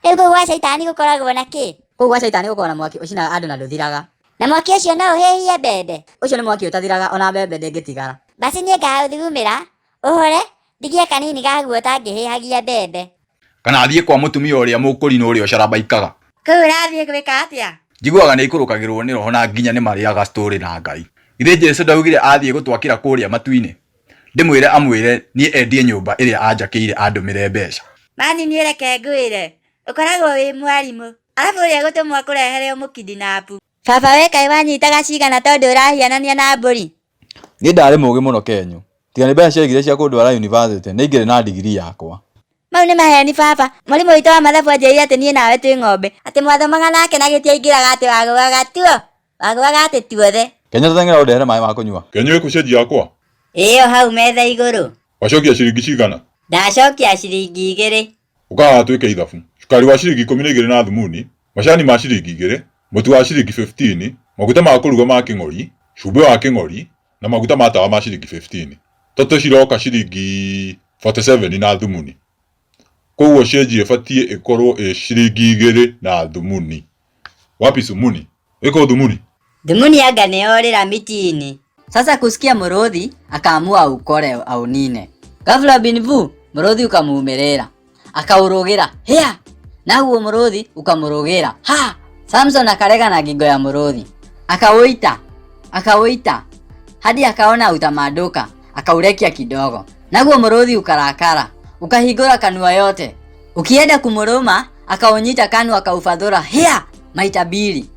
Rĩu kũu gwa caitani gũkoragwo na kĩ? Kũu gwa caitani gũkoragwo na mwaki ũcinaga andũ na ndũthiraga. Na mwaki ũcio no ũhĩhie mbembe? Ũcio nĩ mwaki ũtathiraga ona mbembe ndĩngĩtigara. Basi niĩ ngaũthugumĩra ũhore ndigie kanini ga guota ngĩhĩhagia mbembe. Kana athiĩ kwa mũtumia ũrĩa mũkũrinũ ũrĩa ũcarabaikaga. Kũu ũrathiĩ gwĩka atĩa? Njiguaga nĩ aikũrũkagĩrwo nĩ roho na nginya nĩ marĩaga story na Ngai. Githĩ Jesu ndaugire athiĩ gũtwakĩra kũrĩa matu-inĩ? Ndĩmwĩre amwĩre niĩ endie nyũmba ĩrĩa anjakĩire andũmĩre mbeca. Mani niĩ reke ngwĩre, ũkoragwo wĩ mwarimũ, arabu ũrĩa egũtũmwo akũrehere ũmũkidinapu. Baba we kaĩ wanyitaga cigana tondũ ũrahianania na mbũri? Niĩ ndarĩ mũgĩ mũno Kenyũ. Tiga nĩ mbeca ciaigire cia kũndwara yunivasĩtĩ nĩ ingĩrĩ na ndigirii yakwa. Mau nĩ maheni baba. Mwarimũ witũ wa mathabu anjĩrire atĩ niĩ nawe twĩ ng'ombe. Atĩ mwathomaga nake na gĩtiaingĩraga atĩ wagũaga tuo. Wagũaga atĩ tuothe. Kenyũ teng'era ũndehere maĩ ma kũnyua. Kenyũ ĩkũ cĩnji yakwa? Ĩyo hau metha igũrũ. Wacokia ciringi cigana? Ndacokia ciringi 2. Ũka haha twĩke ithabu. Cukari wa ciringi 12 na thumuni, macani ma ciringi 2, mũtu wa ciringi 15, maguta ma kũruga ma kĩng'ori, cumbĩ wa kĩng'ori, na maguta ma tawa ma ciringi 15. Total ciroka ciringi 47 na thumuni. Koguo cĩnji ĩbatiĩ ĩkorwo ĩ ciringi 2 na thumuni. Wapi sumuni? Ĩkũ thumuni? Thumuni anga nĩyorĩra miti-inĩ. Sasa kusikia mũrũthi akaamua aukore aunine. Ghafla bin vu mũrũthi ukamuumĩrĩra akaũrũgĩra hĩa, naguo mũrũthi ukamũrũgĩra ha. Samson akarega na ngingo ya mũrũthi akauita akauita hadi akaona utamanduka akaurekia kidogo, naguo mũrũthi ukarakara ukahingũra kanua yote, ukienda kumũrũma akaunyita kanua akaufathũra hĩa maita mbili.